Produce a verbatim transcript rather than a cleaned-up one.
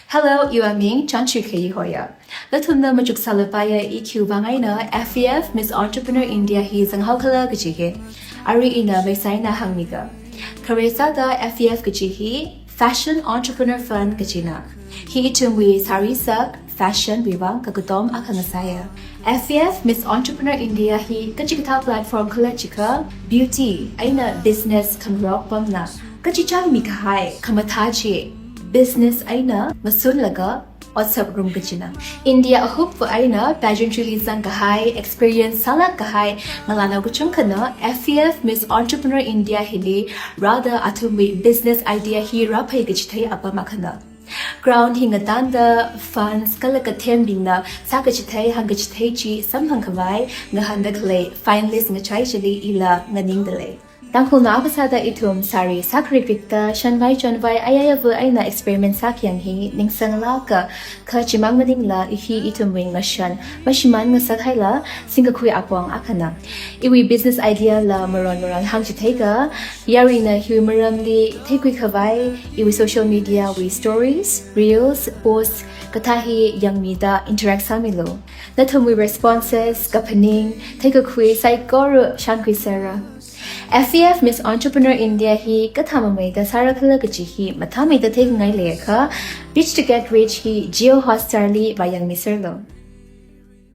Hello, iwui ming Chonchri Khayi hoya. Nathumna machuk sālapaiya I Q vang eina F E F Miss Entrepreneur India hi zanghao khala kaji hi. Arui ina meisaina hāngmiga. Khare sāda F E F kaji hi Fashion Entrepreneur Fund kajina. Hi ithumwui sari sak, fashion wui vang kakatom akha ngasāya. F E F Miss Entrepreneur India hi kachikathā platform khala jiakha beauty eina business khangarok pamna. Kachichāngmi kahai, khamathā chi business eina ngasunlaga otsak rum kajina. India ahup eina pageantry li zang kahai, experience sālak kahai, ngalānao kachungkhana F E F Miss Entrepreneur India hili rāda athumwui business idea hi rāphai kachithei apam akhana. Crown hi ngatanda fans kala kathembingna sākachithei hāngkachithei chi samphang khavai ngahānda khalei finalist ngachai chili ila nganingda lei. Tangkhulnao akha sāda ithum sari sākharikrik da shanvai chonvai ayayava eina experiment sākhayang hi ningsanglāka, kha chimang maningla hi ithumwui ngashan mashimān ngasakhaila singkakhui apong akhana. Iwui business idea la maron maron hāngchitheika, yaruina hiwui maramli theikhui khavai iwui social media wui stories, reels, posts kathā hi yangmida interact sāmilu. Nathumwui responses, kaphaning, theikakhui saikora shānkhuisera. F E F Miss Entrepreneur India hi kathā mameida sāra khala kaji hi mathāmeida theingai leiakha, Pitch to Get Rich hi Jio Hotstar li vāyangmiserlu.